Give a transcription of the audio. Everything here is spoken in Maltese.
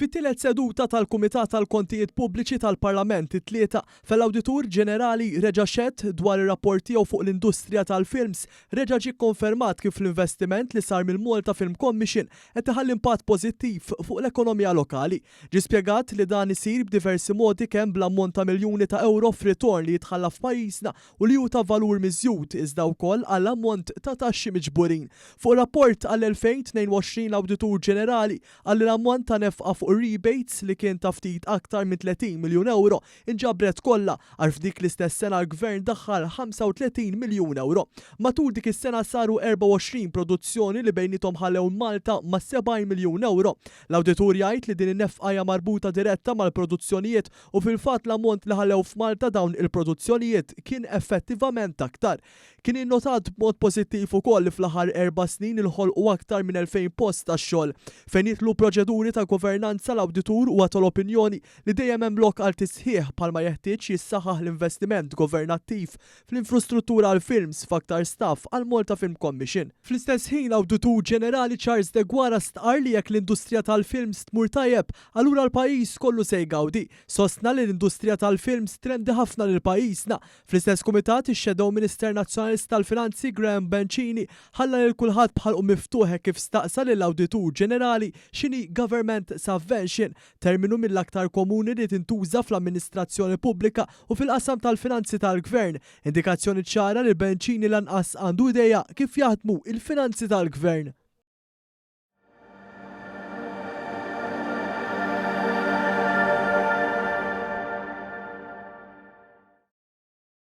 Fit-tielet seduta tal-Kumitat għall-Kontijiet Pubbliċi tal-Parlament it-Tlieta, fejn l-Awditur Ġenerali reġa' xehed dwar ir-rapport tiegħu fuq l-industrija tal-films, reġa' ġie kkonfermat kif l-investiment li sar mill-Malta Film Commission qed iħalli impatt pożittiv fuq l-ekonomija lokali. Ġie spjegat li dan isir b'diversi modi kemm bl-ammont ta' miljuni ta' ewro f'ritorn li jitħalla f'pajjiżna u li hu ta' valur miżjud iżda wkoll għall-ammont ta' taxxi miġburin. Fuq rapport għall-2022 l-Awditur Ġenerali qal li l-ammont ta' nefqa fuq ir-rebates li kien ta' ftit aktar minn 30 miljun ewro inġabret kollha għax f'dik l-istess sena l-Gvern daħħal 35 miljun ewro. Matul dik is-sena saru 24 produzzjoni li bejniethom ħallew Malta ma' 70 miljun ewro. L-Awditur jgħid li din in-nefqa hija marbuta diretta mal-produzzjonijiet u fil-fatt l-ammont li ħallew f'Malta dawn il-produzzjonijiet kien effettivament aktar. Kien innotat b'mod pożittiv ukoll li fl-aħħar erba' snin inħolqu aktar minn 2,000 post ta' xogħol. Fejn jidħlu proċeduri ta' governanza l-Awditur huwa tal-opinjoni li dejjem hemm lok għal tisħiħ bħalma jeħtieġ jissaħħaħ l-investiment governattiv fl-infrastruttura għall-films f'aktar staff għal Malta Film Commission. Fl-istess ħin l-Awditur Ġenerali Charles Deguara stqarr li jekk l-industrija tal-films tmur tajjeb, allura l-pajjiż kollu se jgawdi. Sostna li l-industrija tal-films trendi ħafna lil pajjiżna. Fl-istess kumitat, ix-Shadow Minister Nazzjonalista tal-Finanzi Graham Bencini ħalla lil kulħadd b'ħalqu miftuħ hekk kif staqsa lill-Awditur Ġenerali x'inhi government subvention, terminu mill-aktar komuni li tintuża fl-amministrazzjoni pubblika u fil-qasam tal-finanzi tal-gvern. Indikazzjoni ċara li Bencini lanqas għandu idea kif jaħdmu il-finanzi tal-gvern.